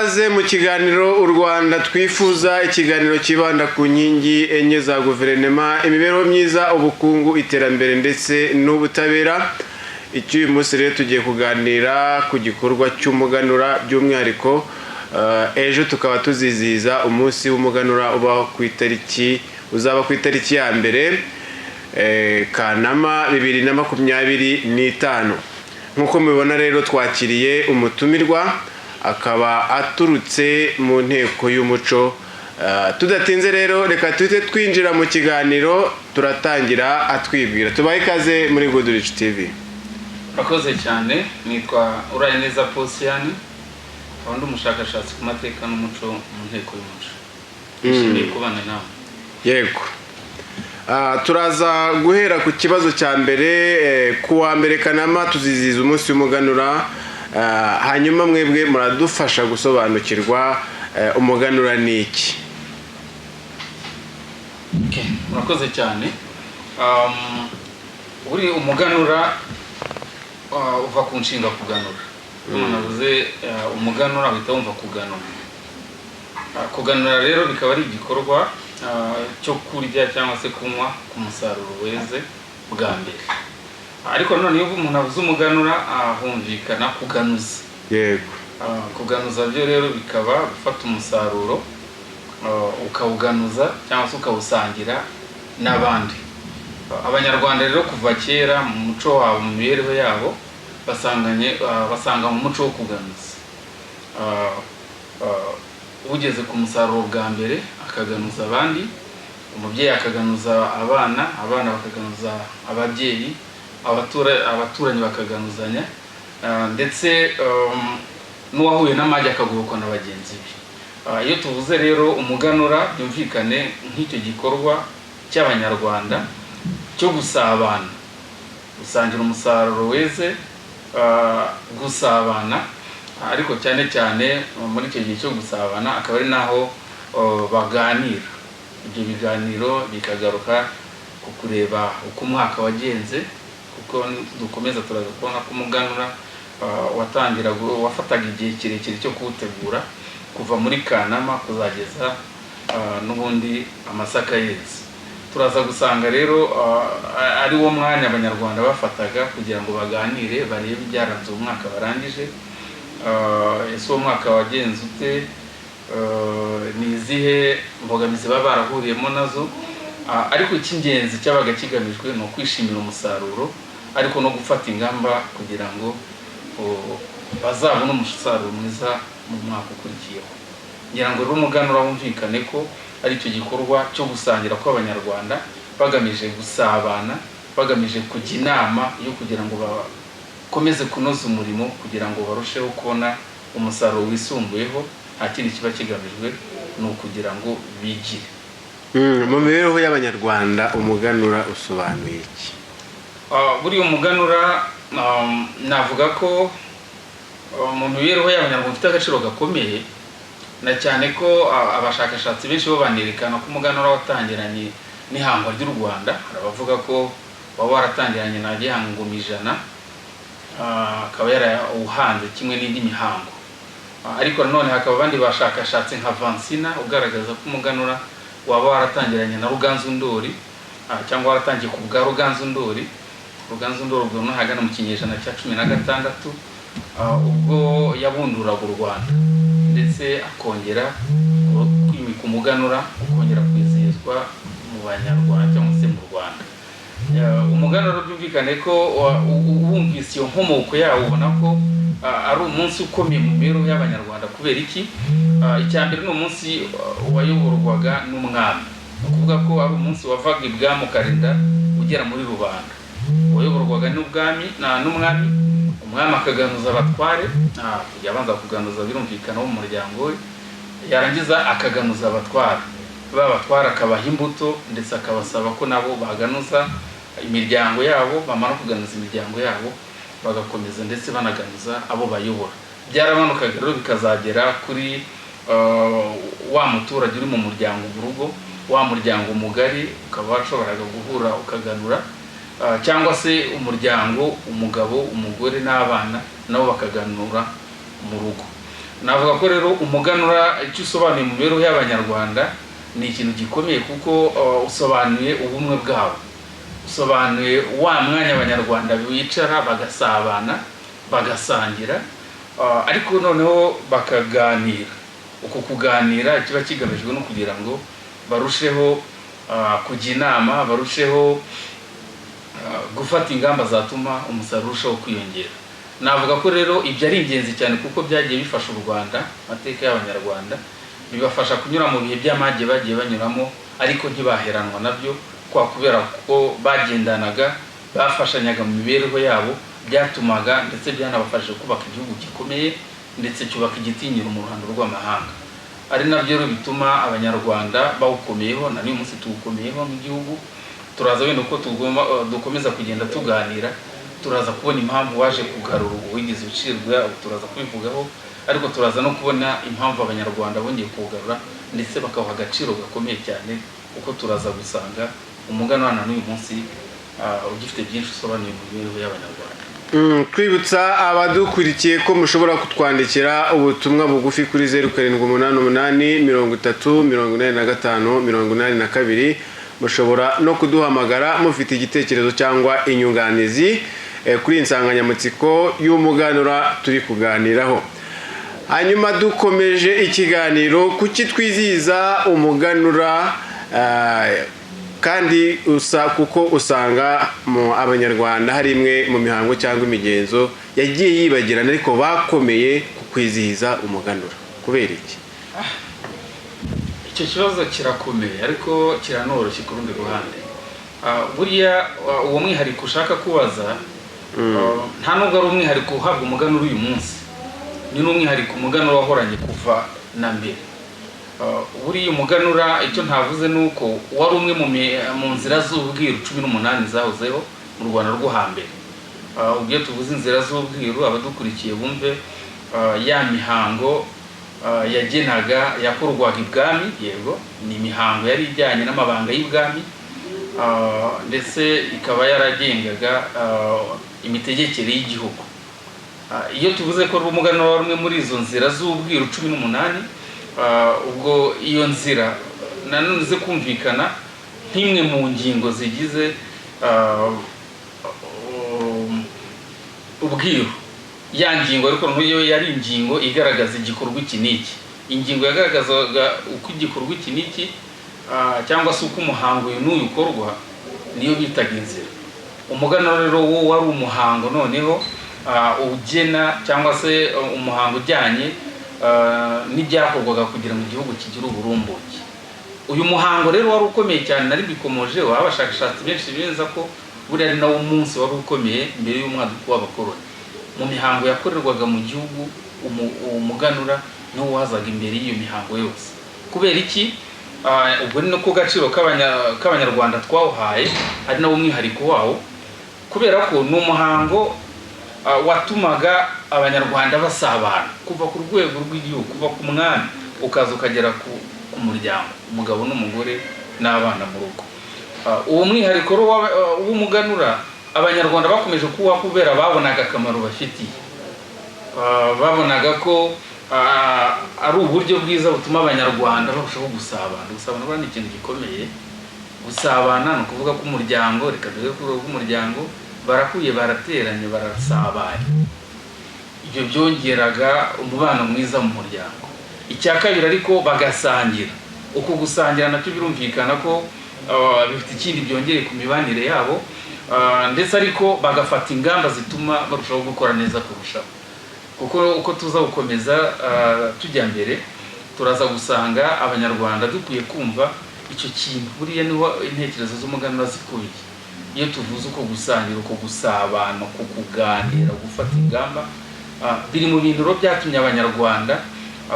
Ikaze mu kiganiro U Rwanda Twifuza, ikiganiro kibanda ku nkingi enye za guverinoma: imibereho myiza, ubukungu, iterambere ndetse n'ubutabera. Icy'uyu munsi rero, tugiye kuganira ku gikorwa cy'umuganura by'umwihariko. Ejo tukaba tuzizihiza umunsi w'umuganura ubaho ku itariki, uzaba ku itariki ya 1 Kanama 2025. Nk'uko mubibona rero, twakiriye umutumirwa, akaba aturutse mu Nteko y'Umuco. Tudatinze rero, reka tuhite twinjira mu kiganiro. Turatangira atwibwira. Tubahe ikaze muri Goodrich TV. Murakoze cyane. Nitwa Urayeneza Posiyani, nkaba ndi umushakashatsi ku mateka n'umuco mu Nteko y'Umuco. Nishimiye kubana nawe. Yego. Turaza guhera ku kibazo cya mbere. Ku wa 1 Kanama tuzizihiza umunsi w'umuganura. Hanyuma mwebwe muradufasha gusobanukirwa umuganura ni iki? Okay, murakoze cyane. Buri umuganura uva ku nshinga kuganura. Iyo umuntu avuze umuganura, uhita wumva kuganura. Kuganura rero bikaba ari igikorwa cyo kurya cyangwa se kunywa ku musaruro weze bwa mbere. Ariko nanone iyo umuntu avuze umuganura, humvikana kuganuza. Kuganuza byo rero bikaba gufata umusaruro ukawuganuza cyangwa se ukawusangira n'abandi. Abanyarwanda rero kuva kera mu muco wabo, mu mibereho yabo, basanganye basanga mu muco wo kuganuza. Ugeze ku musaruro bwa mbere akaganuza abandi, umubyeyi akaganuza abana, abana bakaganuza ababyeyi, abaturanyi bakaganuzanya, ndetse n'uwahuye n'amage akagobokwa na bagenzi be. Iyo tuvuze rero umuganura, byumvikane nk'icyo gikorwa cy'Abanyarwanda cyo gusabana, gusangira umusaruro weze, gusabana, ariko cyane cyane muri icyo gihe cyo gusabana akaba ari naho baganira. Ibyo biganiro bikagaruka ku kureba uko umwaka wagenze, kuko dukomeza turaza kubona ko umuganura watangiraga, wafataga igihe kirekire cyo kuwutegura, kuva muri Kanama kuzageza n'ubundi amasaka yeze. Turaza gusanga rero ari wo mwanya Abanyarwanda bafataga kugira ngo baganire, barebe ibyaranze umwaka barangije. Ese uwo mwaka wagenze ute? Ni izihe mbogamizi baba barahuriyemo nazo? Ariko icy'ingenzi cyabaga kigamijwe ni ukwishimira umusaruro, ariko no gufata ingamba kugira ngo bazabone umusaruro mwiza mu mwaka ukurikiyeho. Ngira ngo rero umuganura wumvikane ko ari icyo gikorwa cyo gusangira kw'Abanyarwanda bagamije gusabana, bagamije kujya inama yo kugira ngo bakomeze kunoza umurimo, kugira ngo barusheho kubona umusaruro wisumbuyeho. Nta kindi kiba kigamijwe, ni ukugira ngo bigire. Mu mibereho y'Abanyarwanda, umuganura usobanuye iki? Buriya umuganura navuga ko mu mibereho y'Abanyarwanda ufite agaciro gakomeye, na cyane ko abashakashatsi benshi bo banerekana ko umuganura watangiranye n'ihangwa ry'u Rwanda. Hari abavuga ko waba waratangiranye na Gihanga Ngoma Ijana, akaba yarawuhanze kimwe n'indi mihango. Ariko nanone hakaba abandi bashakashatsi nka Vansina, ugaragaza ko umuganura waba waratangiranye na Ruganzu Ndori, cyangwa waratangiye ku bwa Ruganzu Ndori. Ruganzu Ndori ubwo ahagana mu kinyejana cya 16, ubwo yabunduraga u Rwanda, ndetse akongera kwimika umuganura, ukongera kwizihizwa mu Banyarwanda cyangwa se mu Rwanda. Umuganura byumvikane ko wumvise iyo nkomoko yawo, ubona ko ari umunsi ukomeye mu mibereho y'Abanyarwanda. Kubera iki? Icya mbere, ni umunsi wayoborwaga n'umwami, ni ukuvuga ko ari umunsi wavaga ibwami ukarinda ugera muri rubanda, wayoborwaga n'ubwami n'umwami. Umwami akaganuza abatware, kujya abanza kuganuza birumvikana wo mu muryango we, yarangiza akaganuza abatware. Ba batware akabaha imbuto, ndetse akabasaba ko nabo baganuza imiryango yabo. Bamara kuganuza imiryango yabo, bagakomeza ndetse banaganuza abo bayobora. Byaramanukaga rero bikazagera kuri wa muturage uri mu muryango mu rugo, wa muryango mugari ukaba washoboraga guhura ukaganura, cyangwa se umuryango, umugabo, umugore n'abana, nabo bakaganura mu rugo. Navuga ko rero umuganura icyo usobanuye mu mibereho y'Abanyarwanda ni ikintu gikomeye, kuko usobanuye ubumwe bwabo, usobanuye wa mwanya Abanyarwanda bicara bagasabana, bagasangira, ariko noneho bakaganira. Uko kuganira kiba kigamijwe no kugira ngo barusheho kujya inama, barusheho gufata ingamba zatuma umusaruro urushaho kwiyongera. Navuga ko rero ibyo ari ingenzi cyane, kuko byagiye bifasha u Rwanda, amateka y'Abanyarwanda, bibafasha kunyura mu bihe by'amage bagiye banyuramo, ariko ntibaheranwa nabyo, kwa kubera ko bagendanaga, bafashanyaga mu mibereho yabo. Byatumaga ndetse byanabafashije kubaka igihugu gikomeye, ndetse cyubaka igitinyiro mu ruhando rw'amahanga, ari nabyo rero bituma Abanyarwanda bawukomeyeho na n'uyu munsi tuwukomeyeho nk'igihugu. Turaza wenda uko tugomba dukomeza kugenda tuganira, turaza kubona impamvu waje kugarura uwigeze ucirwa, turaza kubivugaho, ariko turaza no kubona impamvu Abanyarwanda bongeye kuwugarura ndetse bakawuha agaciro gakomeye cyane, kuko turaza gusanga umuganura na n'uyu munsi ugifite byinshi usobanuye mu mibereho y'Abanyarwanda. Twibutsa abadukurikiye ko mushobora kutwandikira ubutumwa bugufi kuri 0788 30 85 82. Mushobora no kuduhamagara mufite igitekerezo cyangwa inyunganizi kuri iyi nsanganyamatsiko y'umuganura turi kuganiraho. Hanyuma dukomeje ikiganiro, kuki twizihiza umuganura kandi usa kuko usanga mu Abanyarwanda hari imwe mu mihango cyangwa imigenzo yagiye yibagirana, ariko bakomeye ku kwizihiza umuganura, kubera iki? Icyo kibazo kirakomeye, ariko kiranoroshye ku rundi ruhande. Buriya uwo mwihariko ushaka kubaza, nta nubwo ari umwihariko uhabwa umuganura uyu munsi, ni n'umwihariko umuganura wahoranye kuva na mbere. Buriya umuganura, icyo ntavuze ni uko wari umwe mu nzira z'ubwiru 18 zahozeho mu Rwanda rwo hambere. Ubwo iyo tuvuze inzira z'ubwiru, abadukurikiye bumve ya mihango yagenaga yakorwaga ibwami. Yego, ni imihango yari ijyanye n'amabanga y'ibwami, ndetse ikaba yaragengaga imitegekere y'igihugu. Iyo tuvuze ko umuganura wari umwe muri izo nzira z'ubwiru 18, ubwo iyo nzira nanone ize kumvikana nk'imwe mu ngingo zigize ubwiru. Ya ngingo ariko n'iyo yari ingingo igaragaza igikorwa iki n'iki, ingingo yagaragazaga uko igikorwa iki n'iki cyangwa se uko umuhango uyu n'uyu ukorwa, niyo bitaga inzira. Umuganura rero wo wari umuhango noneho ugena cyangwa se umuhango ujyanye n'ibyakorwaga kugira ngo igihugu kigire uburumbuke. Uyu muhango rero wari ukomeye cyane, nari bikomoje, abashakashatsi benshi bemeza ko buriya ari nawo munsi wari ukomeye mbere y'umwaduko w'abakoroni mu mihango yakorerwaga mu gihugu. Umuganura niwo wazaga imbere y'iyo mihango yose. Kubera iki? Ubwo ni nako gaciro k'Abanyarwanda twawuhaye, ari nawo mwihariko wawo, kubera ko ni umuhango watumaga Abanyarwanda basabana kuva ku rwego rw'igihugu, kuva ku mwami ukaza ukagera ku muryango, umugabo n'umugore n'abana mu rugo. Uwo mwihariko rero w'umuganura Abanyarwanda bakomeje kuwuha kubera babonaga akamaro bafitiye. Babonaga ko ari uburyo bwiza butuma Abanyarwanda barushaho gusabana. Gusabana buriya ni ikintu gikomeye. Gusabana ni ukuvuga ko umuryango, reka duhere ku rwego rw'umuryango, barahuye, barateranye, barasabana. Ibyo byongeraga umubano mwiza mu muryango. Icya kabiri ariko, bagasangira. Uko gusangira nacyo birumvikana ko bifite ikindi byongeye ku mibanire yabo, ndetse ariko bagafata ingamba zituma barushaho gukora neza kurushaho, kuko uko tuza gukomeza tujya mbere, turaza gusanga Abanyarwanda dukwiye kumva icyo kintu. Buriya niho intekerezo z'umuganura zikubiye. Iyo tuvuze uko gusangira, uko gusabana, uko kuganira, gufata ingamba, biri mu bintu rero byatumye Abanyarwanda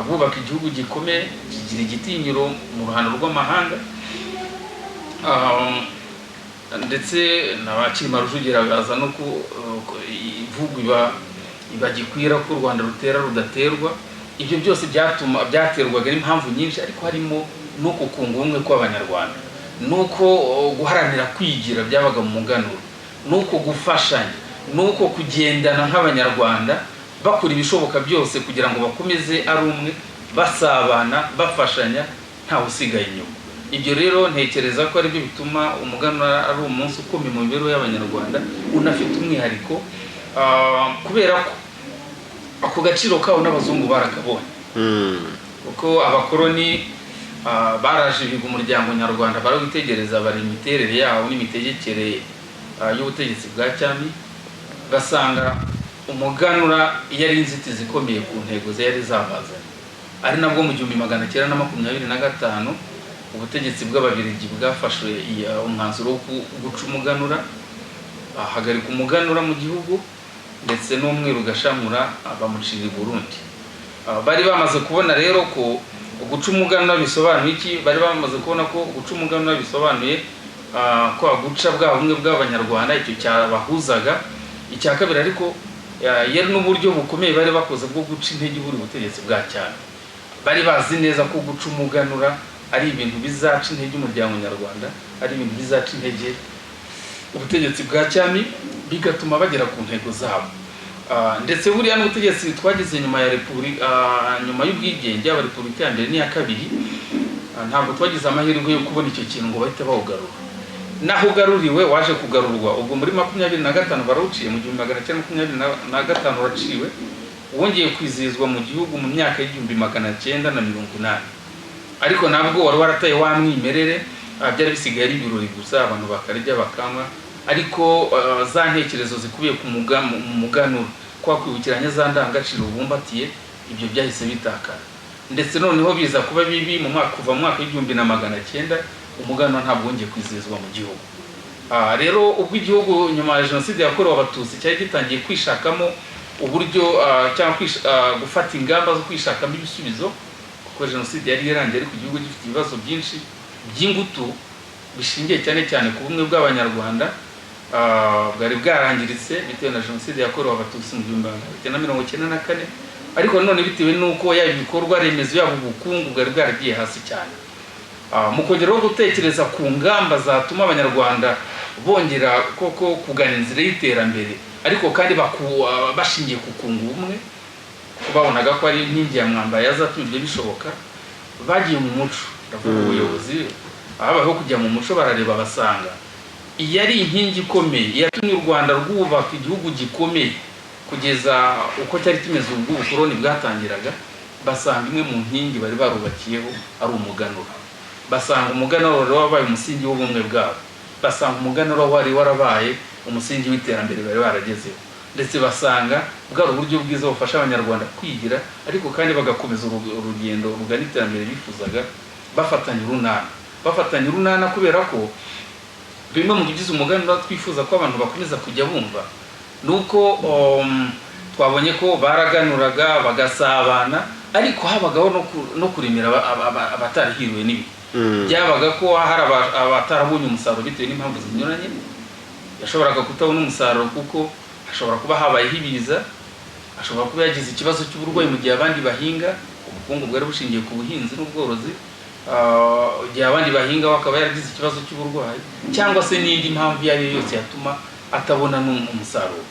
bubaka igihugu gikomeye, kigira igitinyiro mu ruhando rw'amahanga. Ndetse na ba Cyilima Rujugira baza no ku imvugo iba gikwira ko u Rwanda rutera rudaterwa. Ibyo byose byaterwaga n'impamvu nyinshi, ariko harimo n'uku kunga ubumwe kw'Abanyarwanda, n'uko guharanira kwigira byabaga mu muganura, n'uko gufashanya, n'uko kugendana nk'Abanyarwanda. bakora ibishoboka byose kugira ngo bakomeze ari umwe, basabana, bafashanya, ntawe usigaye inyuma. Ibyo rero ntekereza ko aribyo bituma umuganura ari umunsi ukomeye mu mibereho y'Abanyarwanda, unafite umwihariko, kubera ko ako gaciro kawo n'abazungu barakabonye, kuko abakoroni baraje biga umuryango nyarwanda, barawitegereza, bari imiterere yawo n'imitegekere y'ubutegetsi bwa cyami, basanga umuganura iyo ari inzitizi ikomeye ku ntego zari zabazanye. Ari nabwo mu 1925 ubutegetsi bw'Ababirigi bwafashe umwanzuro wo guca umuganura, bahagarika umuganura mu gihugu, ndetse n'umwiru Gashamura bamucira i Burundi. Bari bamaze kubona rero ko guca umuganura bisobanuye iki. Bari bamaze kubona ko guca umuganura bisobanuye kwa guca bwa bumwe bw'Abanyarwanda, icyo cyabahuzaga. Icya kabiri ariko, yari n'uburyo bukomeye bari bakoze bwo guca intege buri butegetsi bwa cyami. Bari bazi neza ko guca umuganura ari ibintu bizaca intege umuryango nyarwanda, ari ibintu bizaca intege ubutegetsi bwa cyami, bigatuma bagera ku ntego zabo. Ndetse buriya n'ubutegetsi twagize nyuma ya repubulika, nyuma y'ubwigenge, yaba repubulika ya mbere n'iya kabiri, ntabwo twagize amahirwe yo kubona icyo kintu ngo bahite bawugarura. Naho ugaruriwe, waje kugarurwa ubwo muri 25 barawuciye, mu 1925 uraciwe, wongeye kwizihizwa mu gihugu mu myaka y'1980, ariko nabwo wari warataye wa mwimerere. Byari bisigaye ari ibirori gusa, abantu bakarya bakanywa, ariko za ntekerezo zikubiye mu muganura, kwa kwibukiranya za ndangagaciro bubumbatiye, ibyo byahise bitakara. Ndetse noneho biza kuba bibi mu mwaka, kuva mu mwaka w'1900 umuganura ntabwo wongeye kwizihizwa mu gihugu. Rero ubwo igihugu nyuma ya Jenoside yakorewe Abatutsi cyari gitangiye kwishakamo uburyo, cyangwa gufata ingamba zo kwishakamo ibisubizo, kuko jenoside yari irangiye ariko igihugu gifite ibibazo byinshi by'ingutu bishingiye cyane cyane ku bumwe bw'Abanyarwanda, bwari bwarangiritse bitewe na Jenoside yakorewe Abatutsi mu 1994, ariko nanone bitewe n'uko yaba ibikorwa remezo, yaba ubukungu bwari bwaragiye hasi cyane. Mu kongeraho gutekereza ku ngamba zatuma Abanyarwanda bongera koko kugana inzira y'iterambere, ariko kandi bashingiye ku kunga ubumwe, kuko babonaga ko ari inkingi ya mwamba yazatuma ibyo bishoboka, bagiye mu muco. Ndavuga ubuyobozi. Habayeho kujya mu muco, barareba basanga iyi ari inkingi ikomeye yatumye u Rwanda rwubaka igihugu gikomeye kugeza uko cyari kimeze ubwo ubukoroni bwatangiraga. Basanga imwe mu nkingi bari barubakiyeho ari umuganura, basanga umuganura wari wabaye umusingi w'ubumwe bwabo, basanga umuganura wari warabaye umusingi w'iterambere bari baragezeho, ndetse basanga bwari uburyo bwiza bufasha Abanyarwanda kwigira, ariko kandi bagakomeza urugendo rugana iterambere bifuzaga, bafatanya urunana, bafatanya urunana, kubera ko bimwe mu bigize umuganura twifuza ko abantu bakomeza kujya bumva ni uko twabonye ko baraganuraga, bagasabana, ariko habagaho no kuremera abatarahiriwe n'ibihe. Byabaga ko hari abatarabonye umusaruro bitewe n'impamvu zinyuranye. Yashoboraga kutabona umusaruro kuko hashobora kuba habayeho ibiza, ashobora kuba yagize ikibazo cy'uburwayi mu gihe abandi bahinga. Ubukungu bwari bushingiye ku buhinzi n'ubworozi. Igihe abandi bahinga we akaba yaragize ikibazo cy'uburwayi, cyangwa se n'indi mpamvu iyo ari yo yose yatuma atabona n'umusaruro.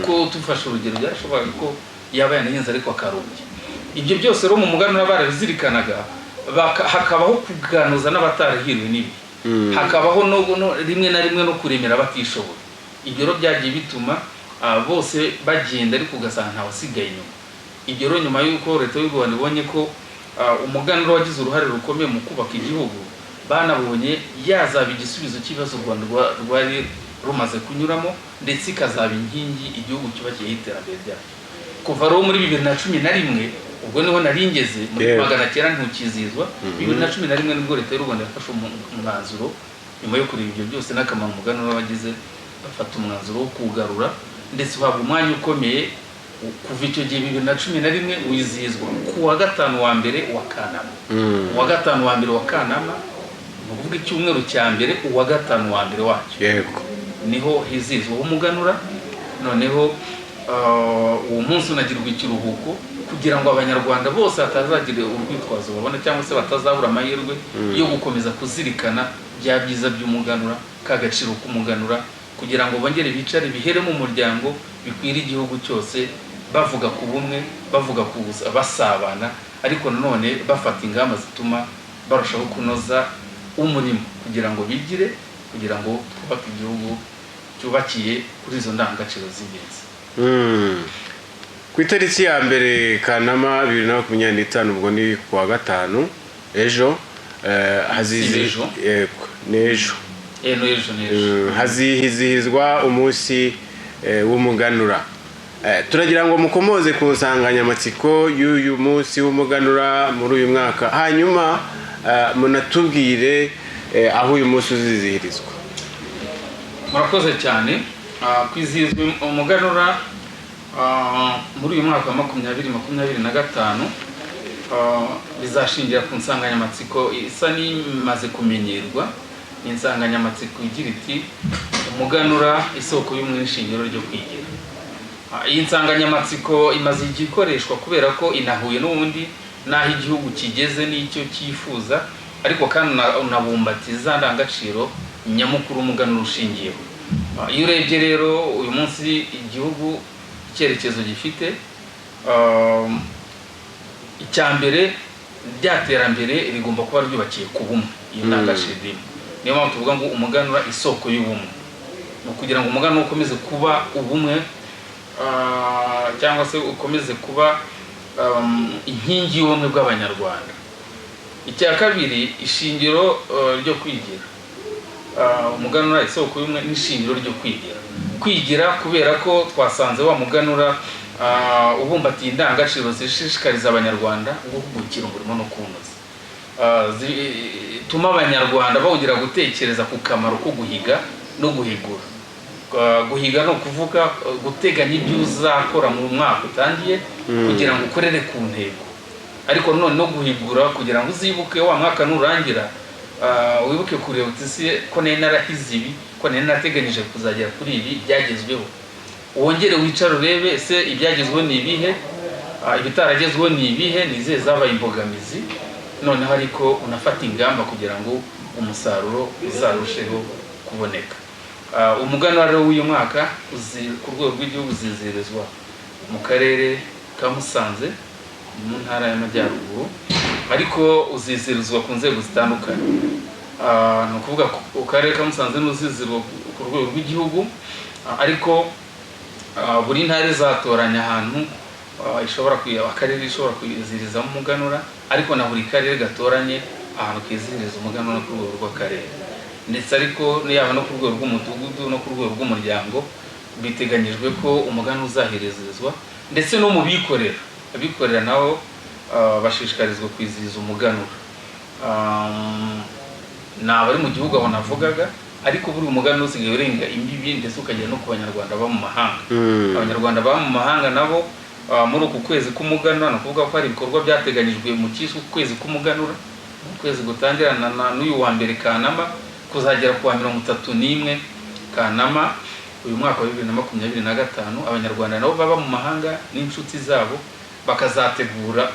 Kuko tufashe urugero, byarashoboraga ko yaba yanahinze ariko akarumbya. Ibyo byose rero mu muganura barabizirikanaga, hakabaho kuganuza n'abatarahiriwe n'ibi, hakabaho no rimwe na rimwe no kuremera abatishoboye. Ibyo rero byagiye bituma bose bagenda, ariko ugasanga ntawasigaye inyuma. Ibyo rero, nyuma y'uko Leta y'u Rwanda ibonye ko umuganura wagize uruhare rukomeye mu kubaka igihugu, banabonye yazaba igisubizo cy'ibibazo u Rwanda rwari rumaze kunyuramo, ndetse ikazaba inkingi igihugu cyubakiyeho iterambere ryacyo. Kuva rero muri 2011, ubwo niho nari ngeze muri 900 ntukizihizwa, 2011 nibwo Leta y'u Rwanda yafashe umwanzuro nyuma yo kureba ibyo byose n'akamaro umuganura wagize, bafata umwanzuro wo kuwugarura, ndetse uhabwa umwanya ukomeye. Kuva icyo gihe, 2011, wizihizwa ku wa gatanu wa mbere wa Kanama. Uwa gatanu wa mbere wa Kanama, ni ukuvuga icyumweru cya mbere, uwa gatanu wa mbere wacyo, niho hizihizwa umuganura. Noneho uwo munsi unagirwa ikiruhuko kugira ngo Abanyarwanda bose batazagira urwitwazo babona, cyangwa se batazabura amahirwe yo gukomeza kuzirikana bya byiza by'umuganura, ka gaciro k'umuganura, kugira ngo bongere bicare bihere mu muryango, bikwire igihugu cyose. Bavuga ku bumwe, bavuga ku basabana, ariko nanone bafata ingamba zituma barushaho kunoza umurimo kugira ngo bigire, kugira ngo twubake igihugu cyubakiye kuri izo ndangagaciro z'ingenzi. Ku itariki ya 1 Kanama 2025, ubwo ni ku wa gatanu ejo, hazizi Si ejo? Yego, ni ejo. No ejo, ni ejo. Hazihizihizwa umunsi w'umuganura. Turagira ngo mukomoze ku nsanganyamatsiko y'uyu munsi w'umuganura muri uyu mwaka, hanyuma munatubwire aho uyu munsi uzizihirizwa. Murakoze cyane. Kwizihizwa umuganura muri uyu mwaka wa 2025 bizashingira ku nsanganyamatsiko isa n'imaze kumenyerwa. Ni insanganyamatsiko igira iti: "Umuganura, isoko y'ubumwe n'ishingiro ryo kwigira." Iyi nsanganyamatsiko imaze igihe ikoreshwa kubera ko inahuye n'ubundi n'aho igihugu kigeze n'icyo cyifuza, ariko kandi unabumbatiza za ndangagaciro nyamukuru umuganura ushingiyeho. Iyo urebye rero uyu munsi igihugu icyerekezo gifite, icya mbere, rya terambere rigomba kuba ryubakiye ku bumwe. Iyo ndangagaciro irimo, niyo mpamvu tuvuga ngo umuganura, isoko y'ubumwe, ni ukugira ngo umuganura ukomeze kuba ubumwe, cyangwa se ukomeze kuba inkingi y'ubumwe bw'Abanyarwanda. Icya kabiri, ishingiro ryo kwigira. Umuganura, isoko y'ubumwe n'ishingiro ryo kwigira. Kwigira kubera ko twasanze wa muganura ubumbatiye indangagaciro zishishikariza Abanyarwanda guhugukira umurimo no kuwunoza, zituma Abanyarwanda bongera gutekereza ku kamaro ko guhiga no guhigura. Guhiga ni ukuvuga guteganya ibyo uzakora mu mwaka utangiye kugira ngo ukorere ku ntego, ariko none no guhigura kugira ngo uzibuke wa mwaka nurangira, wibuke kureba uti: "Ese ko nari narahize ibi, ko nari narateganyije kuzagera kuri ibi, byagezweho?" Wongere wicare urebe: ese ibyagezweho ni ibihe? Ibitaragezweho ni ibihe? Ni izihe zabaye imbogamizi? Noneho ariko unafata ingamba kugira ngo umusaruro uzarusheho kuboneka. Umuganura rero w'uyu mwaka ku rwego rw'igihugu uzizihirizwa mu karere ka Musanze mu ntara y'Amajyaruguru, ariko uzizihirizwa ku nzego zitandukanye. Ni ukuvuga ku karere ka Musanze n'uzizihizwa ku rwego rw'igihugu, ariko buri ntara izatoranya ahantu ishobora akarere ishobora kwizihirizamo umuganura, ariko na buri karere gatoranye ahantu kizihiriza umuganura ku rwego rw'akarere, ndetse ariko yaba no ku rwego rw'umudugudu no ku rwego rw'umuryango biteganyijwe ko umuganura uzahirizwa, ndetse no mu bikorera. Abikorera nabo bashishikarizwa kwizihiza umuganura. Ni abari mu gihugu aho navugaga, ariko buri umuganura usigaye urenga imbibi, ndetse ukagera no ku Banyarwanda baba mu mahanga. Abanyarwanda baba mu mahanga nabo, muri uku kwezi k'umuganura, ni ukuvuga ko hari ibikorwa byateganyijwe mu cyiswe ukwezi k'umuganura, mu kwezi gutangirana n'uyu wa 1 Kanama kuzagera ku wa 31 Kanama uyu mwaka wa 2025. Abanyarwanda nabo baba mu mahanga n'inshuti zabo bakazategura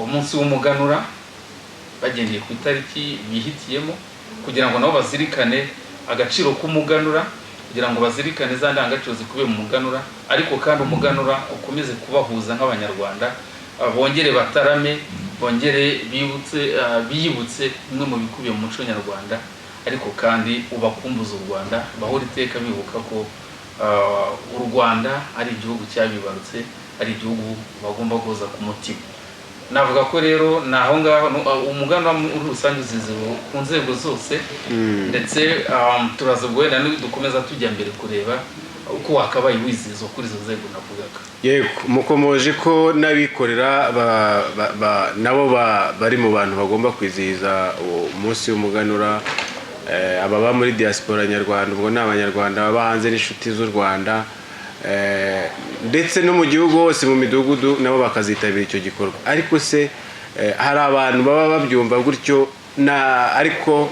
umunsi w'umuganura bagendeye ku itariki bihitiyemo, kugira ngo nabo bazirikane agaciro k'umuganura, kugira ngo bazirikane za ndangagaciro zikubiye mu muganura, ariko kandi umuganura ukomeze kubahuza nk'Abanyarwanda, bongere batarame, bongere biyibutse bimwe mu bikubiye mu muco nyarwanda, ariko kandi ubakumbuza u Rwanda, bahora iteka bibuka ko u Rwanda ari igihugu cyabibarutse, ari igihugu bagomba guhoza ku mutima. Navuga ko rero ni aho ngaho umuganura muri rusange uzizihizwa ku nzego zose, ndetse turaza ubwo wenda dukomeza tujya mbere kureba uko wakabaye wizihizwa kuri izo nzego navugaga. Yego, mukomoje ko n'abikorera nabo bari mu bantu bagomba kwizihiza uwo munsi w'umuganura. Ababa muri diaspora nyarwanda, ubwo ni Abanyarwanda baba hanze n'inshuti z'u Rwanda, ndetse no mu gihugu hose mu midugudu nabo bakazitabira icyo gikorwa. Ariko se hari abantu baba babyumva gutyo na ariko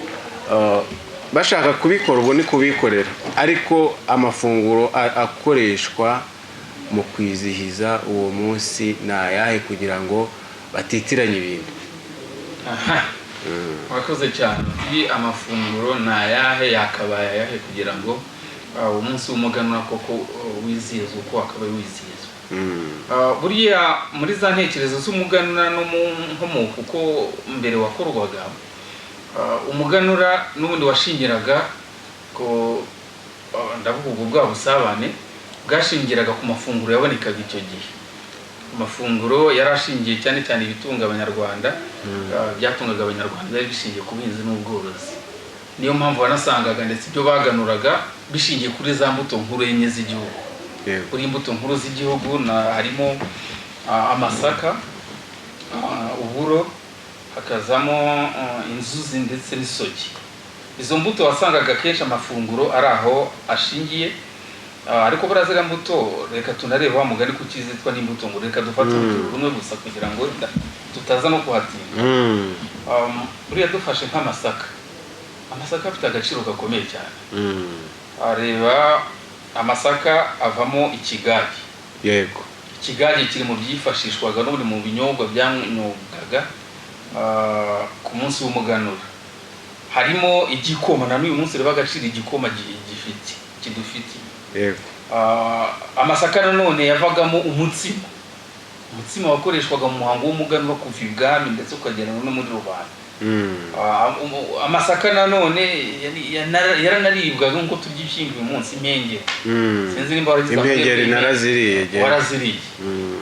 bashaka kubikora, ubwo ni kubikorera, ariko amafunguro akoreshwa mu kwizihiza uwo munsi ni ayahe, kugira ngo batitiranye ibintu? Aha, murakoze cyane. Uti amafunguro ni ayahe, yakabaye ayahe kugira ngo umunsi w'umuganura koko wizihizwe uko wakabaye wizihizwa? Buriya muri za ntekerezo z'umuganura no mu nkomoko uko mbere wakorwaga, umuganura n'ubundi washingiraga ku ndavuga ubwo bwa busabane bwashingiraga ku mafunguro yabonekaga icyo gihe. Amafunguro yari ashingiye cyane cyane ibitunga Abanyarwanda, byatungaga Abanyarwanda byari bishingiye ku buhinzi n'ubworozi. Niyo mpamvu wanasangaga ndetse ibyo baganuraga bishingiye kuri za mbuto nkuru enye z'igihugu. Kuri imbuto nkuru z'igihugu na harimo amasaka, uburo, hakazamo inzuzi ndetse n'isogi. Izo mbuto wasangaga kenshi amafunguro ari aho ashingiye. Ariko buriya ziriya mbuto, reka tunarebe wa mugani kuki zitwa n'imbuto, ngo reka dufate urugero rumwe gusa kugira ngo tutaza no kuhatinda. Buriya dufashe nk'amasaka, amasaka afite agaciro gakomeye cyane. Areba amasaka avamo ikigage. Ikigage kiri mu byifashishwaga n'ubundi mu binyobwa byanyobwaga ku munsi w'umuganura. Harimo igikoma, na n'uyu munsi reba agaciro igikoma gifite, kidufitiye. Amasaka nanone yavagamo umutsima. Umutsima wakoreshwaga mu muhango w'umuganura kuva ibwami ndetse ukagera no muri rubanda. Amasaka nanone yaranaribwaga nk'uko turya ibishyimbo uyu munsi, impengeri. Sinzi nimba waragize Impengeri. amahirwe. Naraziriye jye. Waraziriye.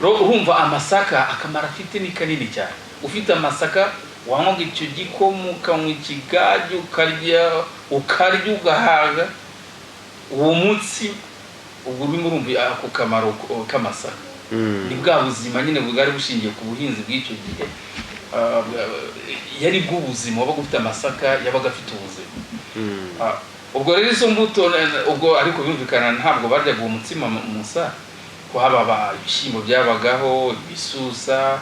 Rero urumva amasaka akamaro afite ni kanini cyane. Ufite amasaka wanywaga icyo gikoma, ukanywa ikigage, ukarya ugahaga uwo munsi. Ubwo urimo urumva ako kamaro k'amasaka. Ni bwa buzima nyine bwari bushingiye ku buhinzi bw'icyo gihe. Yari bw'ubuzima, wabaga ufite amasaka yabaga afite ubuzima. Ubwo rero izo mbuto ubwo ariko birumvikana ntabwo baryaga uwo mutsima musa, ko haba ibishyimbo byabagaho, ibisusa,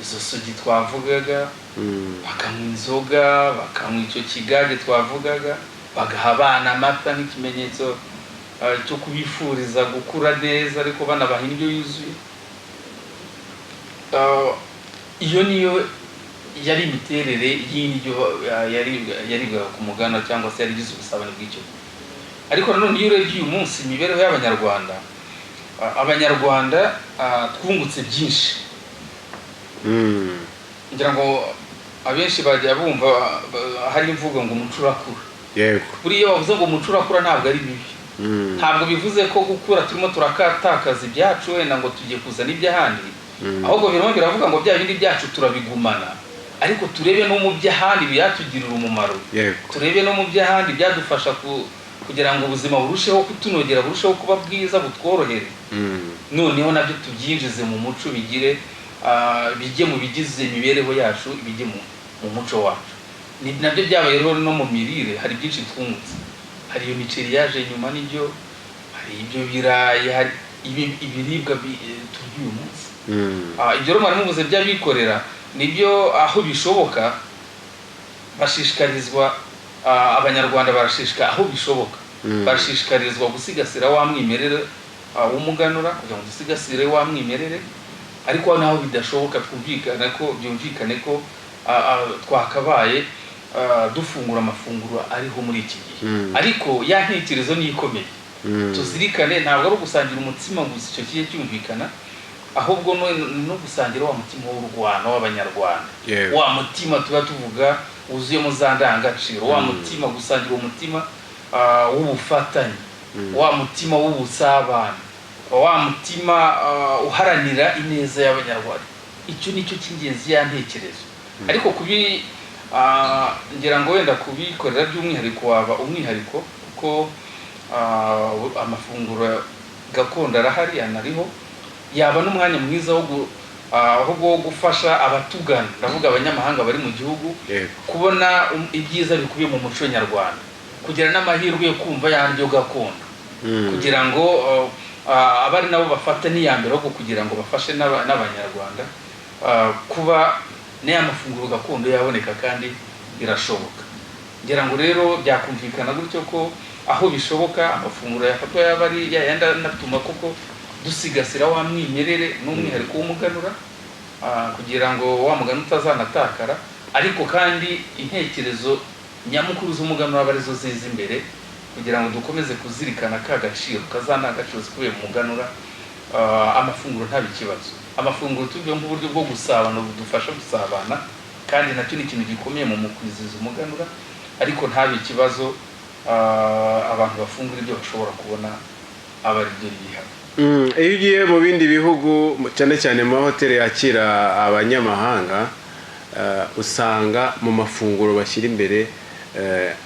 izo sogi twavugaga, bakanywa inzoga, bakanywa icyo kigage twavugaga, bagaha abana amata nk'ikimenyetso cyo kubifuriza gukura neza, ariko banabaha indyo yuzuye. Iyo niyo yari imiterere y'indyo yaribwaga ku muganura cyangwa se yari igize ubusabane bw'icyo gihe. Ariko nanone iyo urebye uyu munsi imibereho y'Abanyarwanda, Abanyarwanda twungutse byinshi. Ngira ngo abenshi bajya bumva hari imvugo ngo umuco urakura. Buriya iyo bavuze ngo umuco urakura ntabwo ari bibi. Ntabwo bivuze ko gukura turimo turakatakaza ibyacu, wenda ngo tugiye kuzana iby'ahandi. Ahubwo birimo biravuga ngo bya bindi byacu turabigumana, ariko turebe no mu by'ahandi byatugirira umumaro. Turebe no mu by'ahandi byadufasha kugira ngo ubuzima burusheho kutunogera, burusheho kuba bwiza, butworohere. Noneho nabyo tubyinjize mu muco, bigire bijye mu bigize imibereho yacu, bijye mu muco wacu. Ni nabyo byabaye rero no mu mirire. Hari byinshi twungutse, hari iyo miceri yaje nyuma, n'ibyo, hari ibyo birayi, hari ibiribwa turya uyu munsi. Ibyo rero mwari muvuze by'abikorera, nibyo, aho bishoboka bashishikarizwa, Abanyarwanda barashishika, aho bishoboka barashishikarizwa gusigasira wa mwimerere w'umuganura, kugira ngo dusigasire wa mwimerere. Ariko naho bidashoboka, twumvikane ko byumvikane ko twakabaye dufungura amafunguro ariho muri iki gihe. Ariko ya ntekerezo niyo ikomeye. Tuzirikane, ntabwo ari ugusangira umutsima gusa, icyo kijye cyumvikana, ahubwo no gusangira wa mutima w'u Rwanda, w'Abanyarwanda. Wa mutima tuba tuvuga wuzuyemo za ndangagaciro, wa mutima, gusangira uwo mutima w'ubufatanye, wa mutima w'ubusabane, wa mutima uharanira ineza y'Abanyarwanda. Icyo ni cyo cy'ingenzi, ya ntekerezo. Ariko kubi ngira ngo wenda kubikorera by'umwihariko waba umwihariko, kuko amafunguro gakondo arahari, anariho, yaba n'umwanya mwiza wo ahubwo wo gufasha abatugana, ndavuga abanyamahanga bari mu gihugu, kubona ibyiza bikubiye mu muco nyarwanda, kugira n'amahirwe yo kumva ya ndyo gakondo, kugira ngo abari nabo bafate n'iya mbere ahubwo kugira ngo bafashe n'Abanyarwanda kuba n'aya mafunguro gakondo yaboneka, kandi birashoboka. Ngira ngo rero byakumvikana gutyo ko aho bishoboka amafunguro yafatwa yaba ari yayandi anatuma koko dusigasira wa mwimerere n'umwihariko w'umuganura, kugira ngo wa mugani utazanatakara, ariko kandi intekerezo nyamukuru z'umuganura aba arizo ziza imbere, kugira ngo dukomeze kuzirikana ka gaciro kazana agaciro zikubiye mu muganura. Amafunguro ntabe ikibazo. Amafunguro tuvuge nk'uburyo bwo gusabana, budufasha gusabana, kandi nacyo ni ikintu gikomeye mu kwizihiza umuganura, ariko ntabe ikibazo. Abantu bafungura ibyo bashobora kubona, aba ari byo bihaba. Iyo ugiye mu bindi bihugu, cyane cyane mu mahoteli yakira abanyamahanga, usanga mu mafunguro bashyira imbere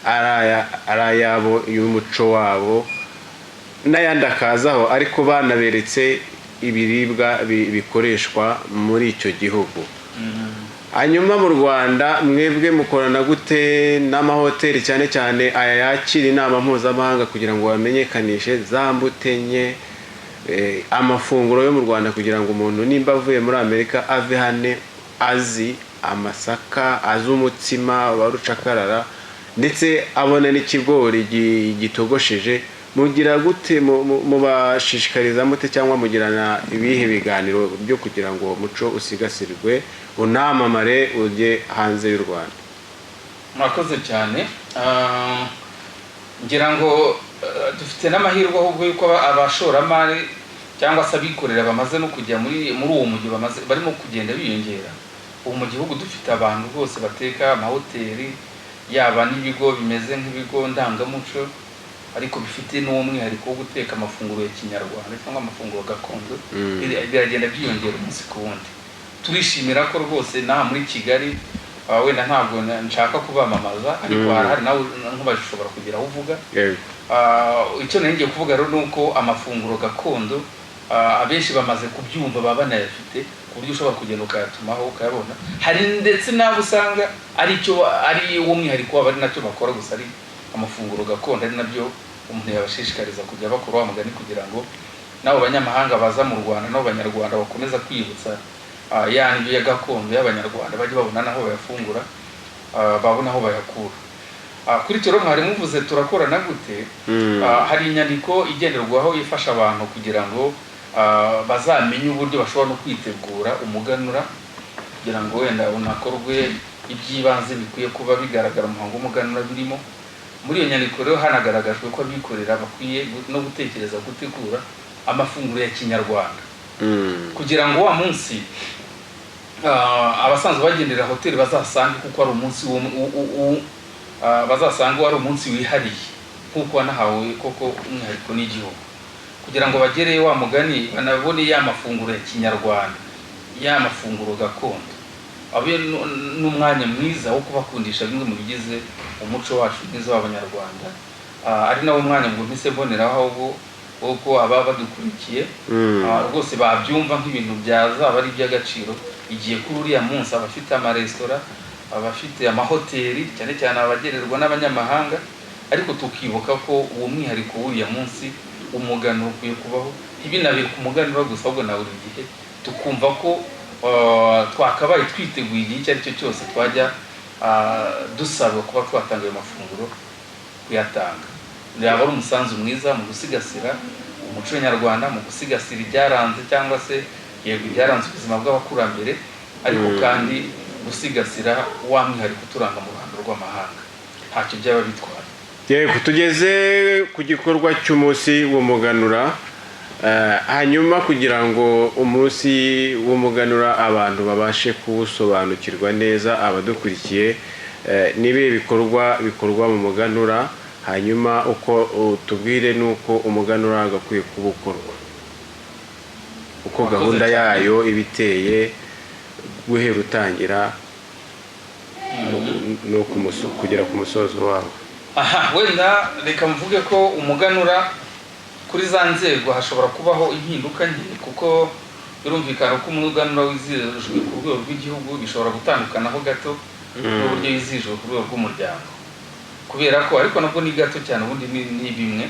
ari ayabo y'umuco wabo, n'ayandi akazaho, ariko banaberetse ibiribwa bikoreshwa muri icyo gihugu. Hanyuma mu Rwanda, mwebwe mukorana gute n'amahoteli, cyane cyane aya yakira inama mpuzamahanga, kugira ngo bamenyekanishe za mbuto enye, amafunguro yo mu Rwanda, kugira ngo umuntu nimba avuye muri Amerika ave hano azi amasaka, azi umutsima wa rucakarara, ndetse abona n'ikigori gitogosheje? Mugira gute, mubashishikariza mute, cyangwa mugirana ibihe biganiro byo kugira ngo uwo muco usigasirwe, unamamare, ujye hanze y'u Rwanda? Murakoze cyane. Ngira ngo dufite n'amahirwe ahubwo yuko abashoramari cyangwa se abikorera bamaze no kujya muri uwo mujyi, bamaze barimo kugenda biyongera. Ubu mu gihugu dufite abantu rwose bateka, amahoteli, yaba n'ibigo bimeze nk'ibigo ndangamuco, ariko bifite n'umwihariko wo guteka amafunguro ya kinyarwanda cyangwa amafunguro gakondo. Biragenda byiyongera umunsi ku wundi. Turishimira ko rwose n'aha muri Kigali, wenda ntabwo nshaka kubamamaza, ariko harahari, nawe nkubaje ushobora kugira aho uvuga. Icyo nari ngiye kuvuga rero ni uko amafunguro gakondo, abenshi bamaze kubyumva, baba banayafite, ku buryo ushobora kugenda ukayatumaho ukayabona. Hari ndetse n'abo usanga ari cyo ari wo mwihariko wabo, ari nacyo bakora gusa, ari amafunguro gakondo, ari nabyo umuntu yabashishikariza kujya bakora wa mugani, kugira ngo n'abo banyamahanga baza mu Rwanda, n'abo banyarwanda bakomeza kwibutsa ya ndyo ya gakondo y'abanyarwanda, bajye babona n'aho bayafungura, babona aho bayakura. Kuri icyo rero mwari muvuze turakorana gute? Hari inyandiko igenderwaho ifasha abantu kugira ngo bazamenye uburyo bashobora no kwitegura umuganura, kugira ngo wenda unakorwe, iby'ibanze bikwiye kuba bigaragara mu muhango w'umuganura birimo. Muri iyo nyandiko rero hanagaragajwe ko abikorera bakwiye no gutekereza gutegura amafunguro ya kinyarwanda, kugira ngo wa munsi abasanzwe bagendera hoteli bazasange kuko ari umunsi bazasange wari umunsi wihariye, nk'uko wanahawe koko umwihariko n'igihugu, kugira ngo bagere wa mugani banabone ya mafunguro ya kinyarwanda, ya mafunguro gakondo, abe n'umwanya mwiza wo kubakundisha bimwe mu bigize umuco wacu mwiza w'abanyarwanda. Ari nawo mwanya ngo mpise mboneraho ahubwo kuko ababa badukurikiye rwose babyumva nk'ibintu byazaba ari iby'agaciro igihe kuri uriya munsi abafite amaresitora, abafite amahoteli, cyane cyane abagererwa n'abanyamahanga, ariko tukibuka ko uwo mwihariko w'uriya munsi umuganura ukwiye kubaho, ntibinabe ku muganura gusa, ahubwo na buri gihe tukumva ko twakabaye twiteguye igihe icyo ari cyo cyose twajya dusabwa kuba twatanga ayo mafunguro, kuyatanga yaba ari umusanzu mwiza mu gusigasira umuco nyarwanda, mu gusigasira ibyaranze cyangwa se yego ibyaranze ubuzima bw'abakurambere, ariko kandi gusigasira wa mwihariko uturanga mu ruhando rw'amahanga, ntacyo byaba bitwaye. Yego, tugeze ku gikorwa cy'umunsi w'umuganura. Hanyuma kugira ngo umunsi w'umuganura abantu babashe kuwusobanukirwa neza, abadukurikiye, n'ibihe bikorwa bikorwa mu muganura, hanyuma uko utubwire n'uko umuganura gakwiye kuba ukorwa, uko Murakoze gahunda cyane. yayo iba iteye guhera utangira no kugera ku musozo wawo. Aha wenda reka mvuge ko umuganura kuri za nzego hashobora kubaho impinduka nke, kuko birumvikana ko umuganura wizihijwe ku rwego rw'igihugu bishobora gutandukanaho gato n'uburyo wizihijwe ku rwego rw'umuryango, kubera ko ariko nabwo ni gato cyane, ubundi ni bimwe.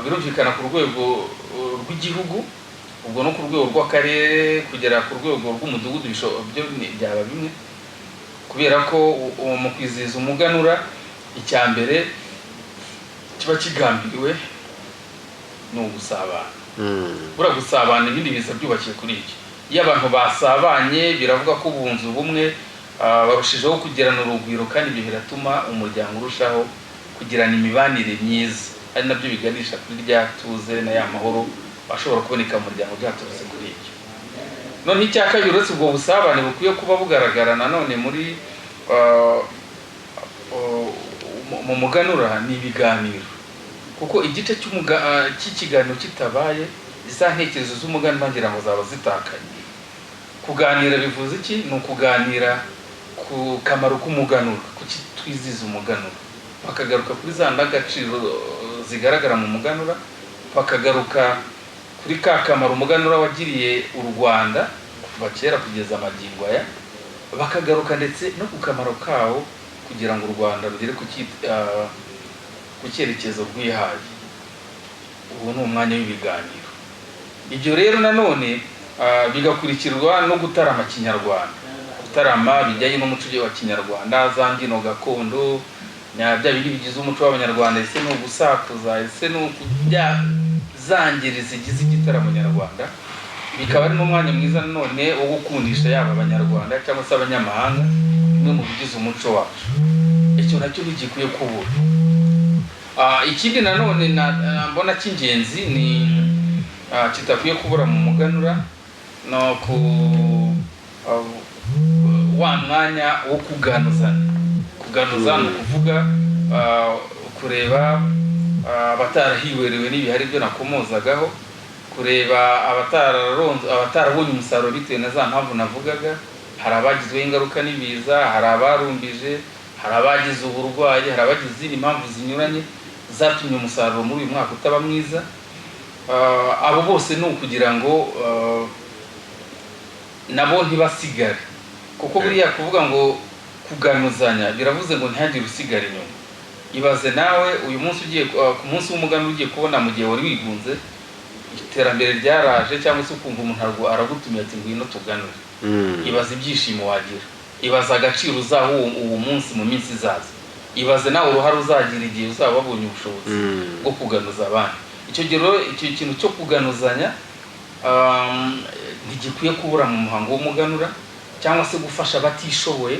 Birumvikana ku rwego rw'igihugu, ubwo no ku rwego rw'akarere kugera ku rwego rw'umudugudu byo byaba bimwe, kubera ko mu kwizihiza umuganura icya mbere kiba kigambiriwe ni ugusabana. Buriya gusabana, ibindi biza byubakiye kuri ibyo. Iyo abantu basabanye, biravuga ko bunze ubumwe, barushijeho kugirana urugwiro, kandi ibyo biratuma umuryango urushaho kugirana imibanire myiza, ari nabyo biganisha kuri rya tuze na ya mahoro. ashobora kuboneka mu muryango byaturutse kuri ibyo. Noneho icya kabiri, uretse ubwo busabane bukwiye kuba bugaragara nanone muri mu muganura, ni ibiganiro, kuko igice cy'ikiganiro kitabaye, za ntekerezo z'umuganura ngira ngo zaba zitakaye. Kuganira bivuze iki? Ni ukuganira ku kamaro k'umuganura, kuki twizihiza umuganura, bakagaruka kuri za ndangagaciro zigaragara mu muganura, bakagaruka kuri ka kamaro umuganura wagiriye u Rwanda kuva kera kugeza amagingo aya, bakagaruka ndetse no ku kamaro kawo kugira ngo u Rwanda rugere ku cyerekezo rwihaye. Ubu ni umwanya w'ibiganiro. Ibyo rero nanone bigakurikirwa no gutarama kinyarwanda, gutarama bijyanye n'umuco wa kinyarwanda, za mbyino gakondo na bya bindi bigize umuco w'Abanyarwanda. Ese ni ugusakuza? Ese ni ukujya za ngeri zigize igitaramo nyarwanda? Bikaba ari n'umwanya mwiza nanone wo gukundisha yaba Abanyarwanda cyangwa se abanyamahanga bimwe mu bigize umuco wacu. Icyo nacyo ntigikwiye kubura. Ikindi nanone mbona cy'ingenzi ni kitakwiye kubura mu muganura, no ku wa mwanya wo kuganuzanya. Kuganuza ni ukuvuga kureba abatarahiwerewe n'ibihari byo nakomozagaho, kureba abatarabonye umusaruro bitewe na za mpamvu navugaga. Hari abagizweho ingaruka n'ibiza, hari abarumbije, hari abagize uburwayi, hari abagize izindi mpamvu zinyuranye zatumye umusaruro muri uyu mwaka utaba mwiza. Abo bose ni ukugira ngo nabo ntibasigare, kuko buriya kuvuga ngo kuganuzanya biravuze ngo ntihagire usigara inyuma. Ibaze nawe uyu munsi ugiye ku munsi w'umuganura, ugiye kubona mu gihe wari wigunze iterambere ryaraje, cyangwa se ukumva umuntu aragutumiye ati: "Ngwino tuganure." Ibaze ibyishimo wagira, ibaze agaciro uzaha uwo munsi mu minsi izaza, ibaze nawe uruhare uzagira igihe uzaba wabonye ubushobozi bwo kuganuza abandi. Icyo gihe rero, icyo kintu cyo kuganuzanya ntigikwiye kubura mu muhango w'umuganura, cyangwa se gufasha abatishoboye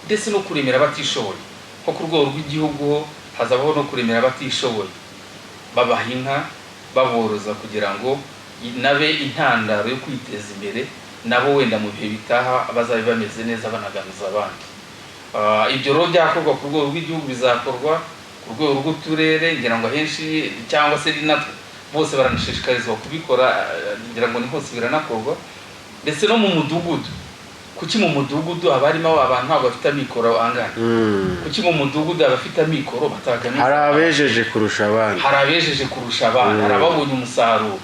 ndetse no kuremera abatishoboye. Nko ku rwego rw'igihugu ho hazabaho no kuremera abatishoboye, babaha inka, baboroza, kugira ngo nabe intandaro yo kwiteza imbere, nabo wenda mu bihe bitaha bazabe bameze neza banaganuza abandi. Ibyo rero byakorwa ku rwego rw'igihugu, bizakorwa ku rwego rw'uturere, ngira ngo ahenshi cyangwa se natwe bose baranashishikarizwa kubikora, ngira ngo ni hose biranakorwa, ndetse no mu mudugudu. Kuki mu mudugudu haba harimo abantu ntabwo bafite amikoro angana? Kuki mu mudugudu abafite amikoro bataganuza? Hari abejeje kurusha abandi. Hari abejeje kurusha abandi, hari ababonye umusaruro,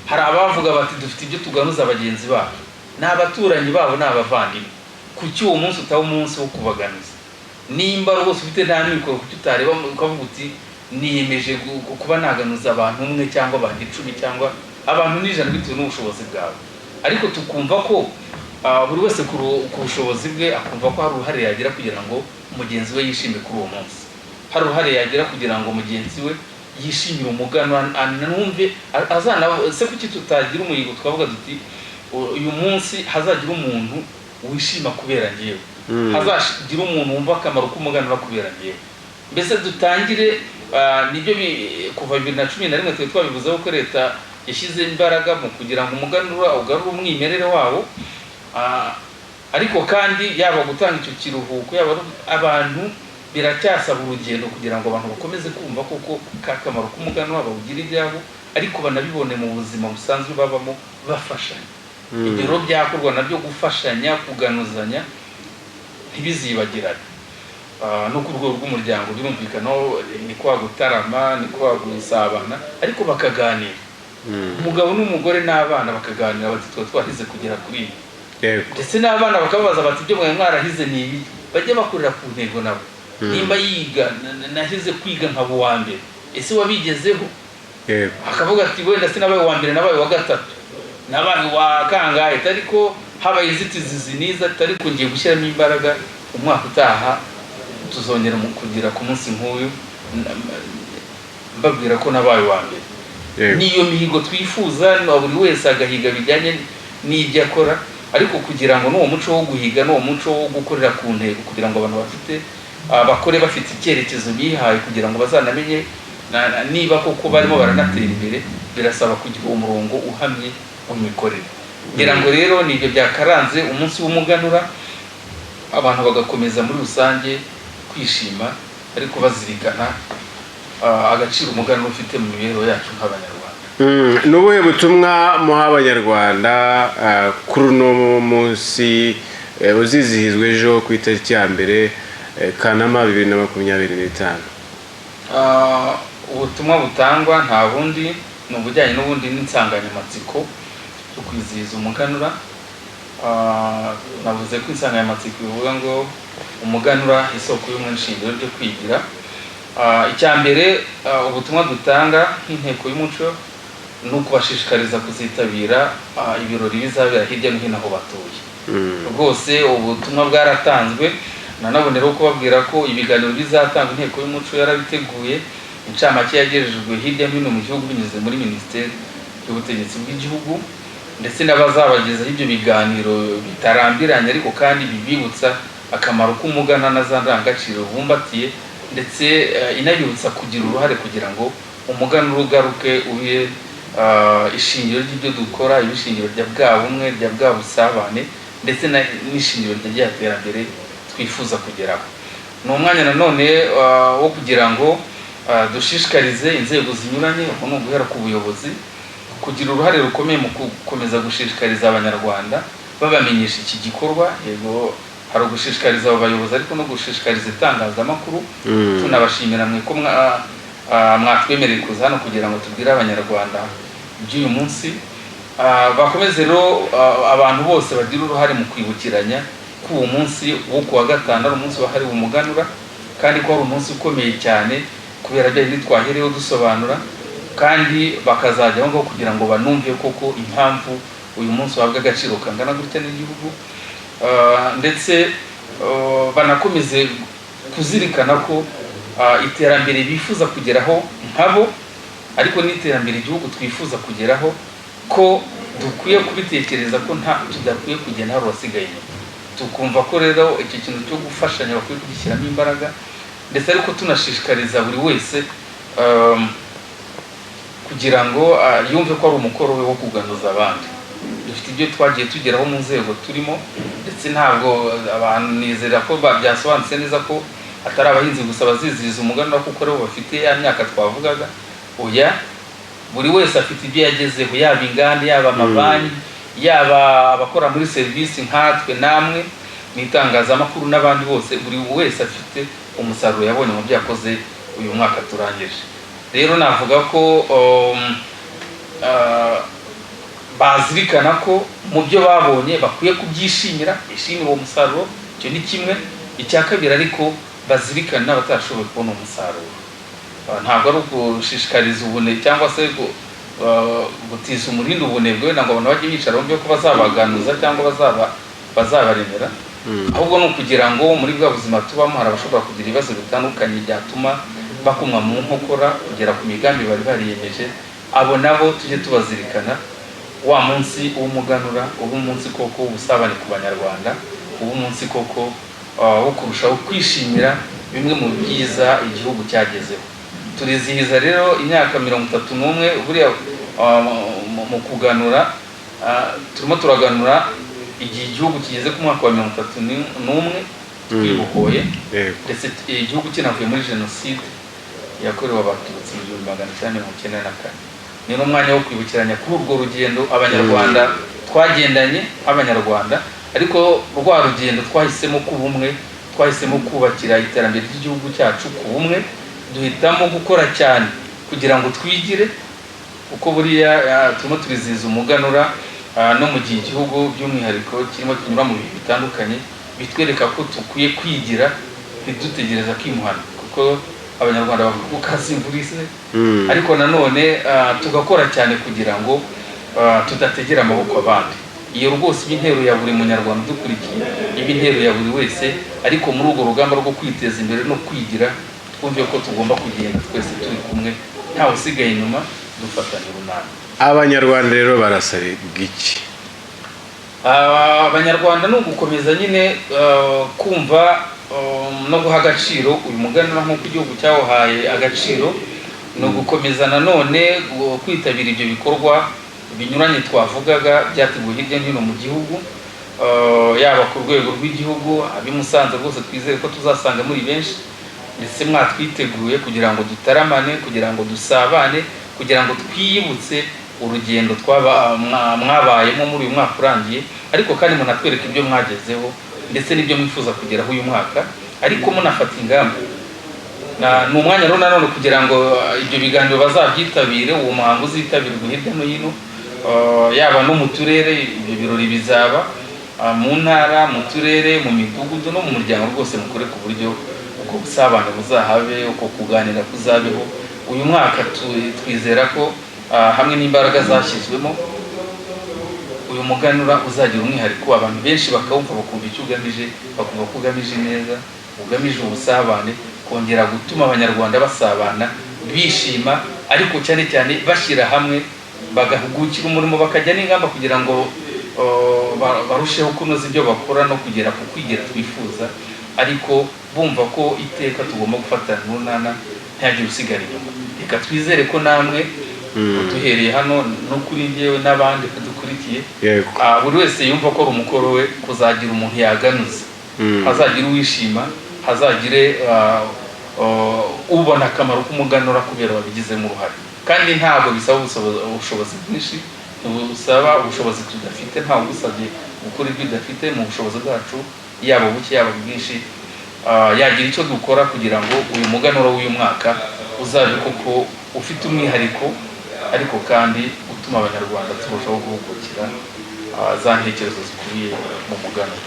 hari abavuga bati: "Dufite ibyo tuganuza bagenzi bacu." Ni abaturanyi babo, ni abavandimwe. Kuki uwo munsi utaba umunsi wo kubaganuza? Nimba rwose ufite nta mikoro, kuki utareba ukavuga uti: "Niyemeje kuba naganuza abantu umwe cyangwa abantu 10 cyangwa abantu 100," bitewe n'ubushobozi bwawe? Ariko tukumva ko buri wese ku bushobozi bwe akumva ko hari uruhare yagira kugira ngo mugenzi we yishime kuri uwo munsi, hari uruhare yagira kugira ngo mugenzi we yishimire umuganura, anumve azana. Se kuki tutagira umuhigo twavuga duti: "Uyu munsi hazagira umuntu wishima kubera njyewe, hazagira umuntu wumva akamaro k'umuganura kubera njyewe"? Mbese dutangire nibyo kuva 2011 twari twabivuzeho ko leta yashyize imbaraga mu kugira ngo umuganura ugarure umwimerere wawo. Ariko kandi yaba gutanga icyo kiruhuko, yaba abantu, biracyasaba urugendo kugira ngo abantu bakomeze kumva koko ka kamaro k'umuganura, bawugire ibyabo, ariko banabibone mu buzima busanzwe babamo bafashanya. Ibyo rero byakorwa nabyo, gufashanya, kuganuzanya, ntibizibagirane. No ku rwego rw'umuryango birumvikana, ni kwa gutarama, ni kwa gusabana, ariko bakaganira, umugabo n'umugore n'abana bakaganira bati: "Tuba twarahize kugera kuri ibi." Ndetse n'abana bakababaza bati: "Ibyo mwari mwarahize ni ibi?" Bajye bakorera ku ntego nabo. Nimba yiga, "Nahize kwiga nkaba uwa mbere." Ese wabigezeho? Akavuga ati: "Wenda sinabaye uwa mbere, nabaye uwa gatatu, nabaye uwa kangahe, ariko habaye inzitizi ziniza, ariko ngiye gushyiramo imbaraga, umwaka utaha tuzongera mu kugera ku munsi nk'uyu mbabwira ko nabaye uwa mbere." Niyo mihigo twifuza, na buri wese agahiga bijyanye n'ibyo akora, ariko kugira ngo n'uwo muco wo guhiga, n'uwo muco wo gukorera ku ntego, kugira ngo abantu bafite bakore bafite icyerekezo bihaye, kugira ngo bazanamenye. Niba koko barimo baranatera imbere, birasaba kugira uwo murongo uhamye w'imikorere. Ngira ngo rero ni ibyo byakaranze umunsi w'umuganura, abantu bagakomeza muri rusange kwishima, ariko bazirikana agaciro umuganura ufite mu mibereho yacu nk'Abanyarwanda. Ni ubuhe butumwa muha Abanyarwanda kuri uno munsi uzizihizwa ejo ku itariki ya 1 Kanama 2025? Ubutumwa butangwa nta bundi, ni ubujyanye n'ubundi n'insanganyamatsiko yo kwizihiza umuganura. Navuze ko insanganyamatsiko ivuga ngo "Umuganura, isoko y'ubumwe n'ishingiro ryo kwigira". Icya mbere, ubutumwa dutanga nk'inteko y'umuco ni ukubashishikariza kuzitabira ibirori bizabera hirya no hino aho batuye. Rwose ubutumwa bwaratanzwe, nanaboneraho kubabwira ko ibiganiro bizatangwa inteko y'umuco yarabiteguye, incamake yagejejwe hirya no hino mu gihugu binyuze muri Minisiteri y'Ubutegetsi bw'Igihugu, ndetse n'abazabagezaho ibyo biganiro bitarambiranye ariko kandi bibibutsa akamaro k'umuganura na za ndangagaciro bumbatiye, ndetse inabibutsa kugira uruhare kugira ngo umuganura ugaruke ube ishingiro ry'ibyo dukora, ibe ishingiro rya bwa bumwe, rya bwa busabane, ndetse n'ishingiro rya rya terambere twifuza kugeraho. Ni umwanya nanone wo kugira ngo dushishikarize inzego zinyuranye, ubwo ni uguhera ku buyobozi, kugira uruhare rukomeye mu gukomeza gushishikariza Abanyarwanda, babamenyesha iki gikorwa. Yego, hari ugushishikariza abo bayobozi, ariko no gushishikariza itangazamakuru. Tunabashimira mwe ko mwatwemereye kuza hano kugira ngo tubwire Abanyarwanda iby'uyu munsi. Bakomeze rero, abantu bose bagira uruhare mu kwibukiranya ko uwo munsi wo kuwa gatanu ari umunsi wahariwe umuganura, kandi ko ari umunsi ukomeye cyane kubera bya bindi twahereyeho dusobanura, kandi bakazajya aho ngaho kugira ngo banumve koko impamvu uyu munsi uhabwa agaciro kangana gutya n'igihugu. Ndetse banakomeze kuzirikana ko iterambere bifuza kugeraho nkabo, ariko n'iterambere igihugu twifuza kugeraho, ko dukwiye kubitekereza ko nta tudakwiye kugenda hari uwasigaye inyuma. Tukumva ko rero icyo kintu cyo gufashanya bakwiye kugishyiramo imbaraga, ndetse ariko tunashishikariza buri wese kugira ngo yumve ko ari umukoro we wo kuganuza abandi. Dufite ibyo twagiye tugeraho mu nzego turimo, ndetse ntabwo abantu, nizera ko byasobanutse neza ko atari abahinzi gusa bazizihiza umuganura kuko aribo bafite ya myaka twavugaga. Oya, buri wese afite ibyo yagezeho, yaba inganda, yaba amabanki, yaba abakora muri serivisi nkatwe namwe mu itangazamakuru n'abandi bose. Buri wese afite umusaruro yabonye mu byo yakoze uyu mwaka turangije. Rero navuga ko bazirikana ko mu byo babonye bakwiye kubyishimira, bishimira uwo musaruro. Icyo ni kimwe. Icya kabiri, ariko bazirikane n'abatarashoboye kubona umusaruro. Ntabwo ari ugushishikariza ubune cyangwa se gutiza umurindi ubunebwe wenda ngo abantu bajye bicara bumve ko bazabaganuza cyangwa bazabaremera, ahubwo ni ukugira ngo muri bwa buzima tubamo hari abashobora kugira ibibazo bitandukanye byatuma bakumwa mu nkokora kugera ku migambi bari bariyemeje. Abo nabo tujye tubazirikana. Wa munsi w'umuganura uba umunsi koko w'ubusabane ku Banyarwanda, uba umunsi koko wo kurushaho kwishimira bimwe mu byiza igihugu cyagezeho. Turizihiza rero imyaka 31 buriya mu kuganura. Turimo turaganura igihe igihugu kigeze ku mwaka wa 31 twibohoye, ndetse igihugu kinavuye muri Jenoside yakorewe Abatutsi mu 1994. Ni n'umwanya wo kwibukiranya kuri urwo rugendo Abanyarwanda twagendanye nk'Abanyarwanda, ariko rwa rugendo twahisemo kuba umwe, twahisemo kubakira iterambere ry'igihugu cyacu ku bumwe, duhitamo gukora cyane kugira ngo twigire, kuko buriya turimo turizihiza umuganura no mu gihe igihugu by'umwihariko kirimo kinyura mu bihe bitandukanye bitwereka ko dukwiye kwigira, ntidutegereza kwimuhana, kuko Abanyarwanda bavuga ko kazi imvura ise, ariko nanone tugakora cyane kugira ngo tudategera amaboko abandi. Iyo rwose iba intero ya buri Munyarwanda udukurikiye, iba intero ya buri wese, ariko muri urwo rugamba rwo kwiteza imbere no kwigira, twumve ko tugomba kugenda twese turi kumwe, ntawe usigaye inyuma, dufatanya urunana. Abanyarwanda rero barasabwa iki? Abanyarwanda ni ugukomeza nyine kumva no guha agaciro uyu muganura nk'uko igihugu cyawuhaye agaciro. Ni ugukomeza nanone kwitabira ibyo bikorwa binyuranye twavugaga byateguwe hirya no hino mu gihugu, yaba ku rwego rw'igihugu. Ab'i Musanze rwose twizere ko tuzasanga muri benshi, ndetse mwatwiteguye kugira ngo dutaramane, kugira ngo dusabane, kugira ngo twiyibutse urugendo mwabayemo muri uyu mwaka urangiye, ariko kandi munatwereke ibyo mwagezeho ndetse n'ibyo mwifuza kugeraho uyu mwaka, ariko munafata ingamba. Ni umwanya rero nanone kugira ngo ibyo biganiro bazabyitabire, uwo muhango uzitabirwe hirya no hino, yaba no mu turere. Ibyo birori bizaba mu ntara, mu turere, mu midugudu no mu muryango. Rwose mukore ku buryo ubwo busabane buzahabe, uko kuganira kuzabeho. Uyu mwaka twizera ko hamwe n'imbaraga zashyizwemo, uyu muganura uzagira umwihariko, abantu benshi bakawumva, bakumva icyo ugamije, bakumva ko ugamije neza, ugamije ubusabane, kongera gutuma Abanyarwanda basabana, bishima, ariko cyane cyane bashyira hamwe, bagahugukira umurimo, bakajya n'ingamba kugira ngo barusheho kunoza ibyo bakora no kugera ku kwigira twifuza, ariko bumva ko iteka tugomba gufatana urunana, ntihagire usigara inyuma. Reka twizere ko namwe, duhereye hano no kuri njyewe n'abandi badukurikiye, buri wese yumva ko ari umukoro we kuzagira umuntu yaganuza, hazagire uwishima, hazagire ubona akamaro k'umuganura kubera wabigizemo uruhare. Kandi ntabwo bisaba ubushobozi bwinshi, ntibusaba ubushobozi tudafite. Ntawe ugusabye gukora ibyo udafite mu bushobozi bwacu, yaba buke yaba bwinshi. Yagira icyo dukora kugira ngo uyu muganura w'uyu mwaka uzabe koko ufite umwihariko, ariko kandi utuma Abanyarwanda turushaho guhugukira za ntekerezo zikubiye mu muganura.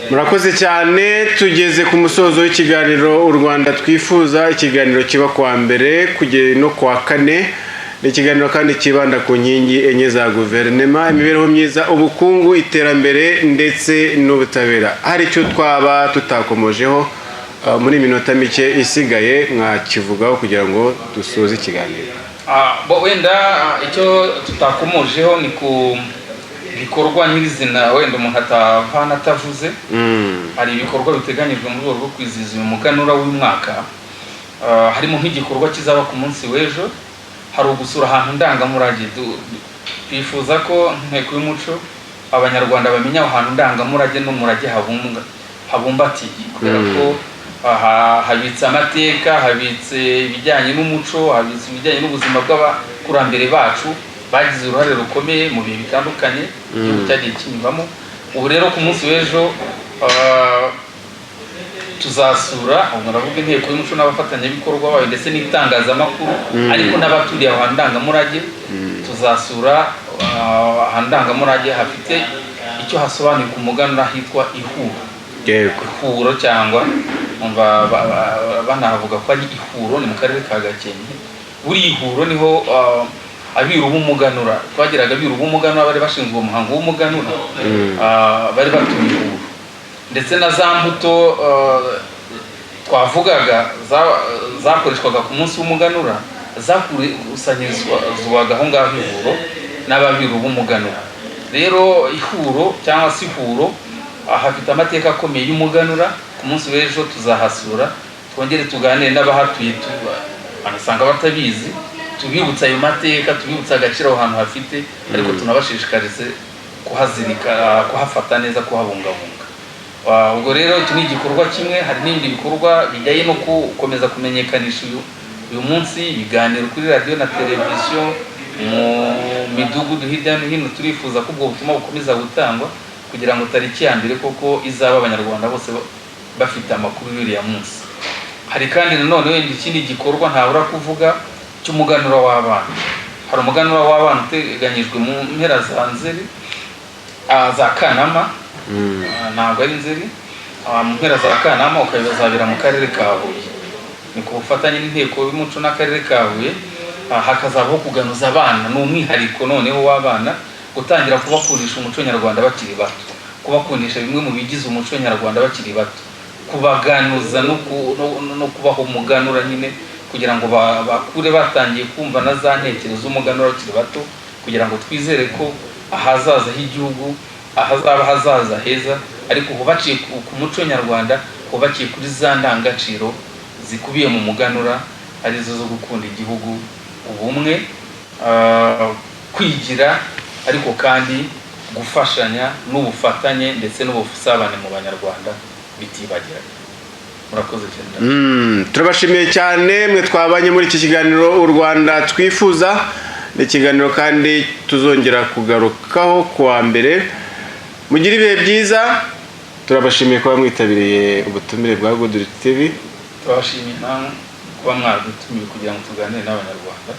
Murakoze cyane. Tugeze ku musozo w'ikiganiro U Rwanda Twifuza, ikiganiro kiba kuwa mbere kugera no kuwa kane. Ni ikiganiro kandi kibanda ku nkingi enye za guverinoma: imibereho myiza, ubukungu, iterambere ndetse n'ubutabera. Hari icyo twaba tutakomojeho muri minota mike isigaye mwakivugaho kugira ngo dusoze ikiganiro? Bo wenda icyo tutakomojeho ni ku bikorwa nyirizina, wenda umuntu atavana atavuze. Hari ibikorwa biteganyijwe mu rwego rwo kwizihiza uyu muganura w'umwaka. Harimo nk'igikorwa kizaba ku munsi w'ejo. Hari ugusura ahantu ndangamurage. Twifuza ko Inteko y'Umuco, Abanyarwanda bamenya aho hantu ndangamurage n'umurage habumbatiye, kubera ko aha habitse amateka, habitse ibijyanye n'umuco, habitse ibijyanye n'ubuzima bw'abakurambere bacu bagize uruhare rukomeye mu bihe bitandukanye igihugu cyagiye kinyuramo. Ubu rero ku munsi w'ejo tuzasura, ubwo ndavuga Inteko y'Umuco n'abafatanyabikorwa bayo ndetse n'itangazamakuru, ariko n'abaturiye aho hantu ndangamurage. Tuzasura ahantu ndangamurage hafite icyo hasobanuye ku muganura, hitwa Ihuro. Ihuro, cyangwa umva banavuga ko ari Ihuro, ni mu karere ka Gakenke. Buri Ihuro niho abiru b'umuganura, twagiraga abiru b'umuganura bari bashinzwe uwo muhango w'umuganura, bari batuye Ihuro. Ndetse na za mbuto twavugaga zakoreshwaga ku munsi w'umuganura zakusanyirizwaga aho ngaho Ihuro n'ababiru b'umuganura. Rero Ihuro cyangwa se Ihuro hafite amateka akomeye y'umuganura. Ku munsi w'ejo tuzahasura, twongere tuganire n'abahatuye, banasanga batabizi, tubibutse ayo mateka, tubibutse agaciro aho hantu hafite, ariko tunabashishikarize kuhazirika, kuhafata neza, kuhabungabunga. Ubwo rero iki ni igikorwa kimwe. Hari n'ibindi bikorwa bijyanye no gukomeza kumenyekanisha uyu munsi, ibiganiro kuri radiyo na televiziyo, mu midugudu hirya no hino. Turifuza ko ubwo butumwa bukomeza gutangwa kugira ngo tariki ya mbere koko izaba Abanyarwanda bose bafite amakuru y'uriya munsi. Hari kandi nanone wenda ikindi gikorwa ntabura kuvuga cy'umuganura w'abana. Hari umuganura w'abana uteganyijwe mu mpera za Nzeri, za Kanama. Ntabwo ari Nzeri, mu mpera za Kanama, ukazabera mu karere ka Huye. Ni ku bufatanye n'Inteko y'Umuco n'akarere ka Huye. Hakazabaho kuganuza abana. Ni umwihariko noneho w'abana, gutangira kubakundisha umuco nyarwanda bakiri bato, kubakundisha bimwe mu bigize umuco nyarwanda bakiri bato, kubaganuza no kubaha umuganura nyine, kugira ngo bakure batangiye kumva na za ntekerezo z'umuganura bakiri bato, kugira ngo twizere ko ahazaza h'igihugu ahazaba hazaza heza, ariko hubakiye ku muco nyarwanda, hubakiye kuri za ndangagaciro zikubiye mu muganura. arizo zo gukunda igihugu, ubumwe, kwigira, ariko kandi gufashanya n'ubufatanye ndetse n'ubusabane mu Banyarwanda bitibagiranye. Murakoze cyane. Turabashimiye cyane mwe twabanye muri iki kiganiro U Rwanda Twifuza. Ni ikiganiro kandi tuzongera kugarukaho ku wa mbere. Mugire ibihe byiza. Turabashimiye kuba mwitabiriye ubutumire bwa Good TV. Turabashimiye namwe kuba mwadutumiye kugira ngo tuganire n'Abanyarwanda.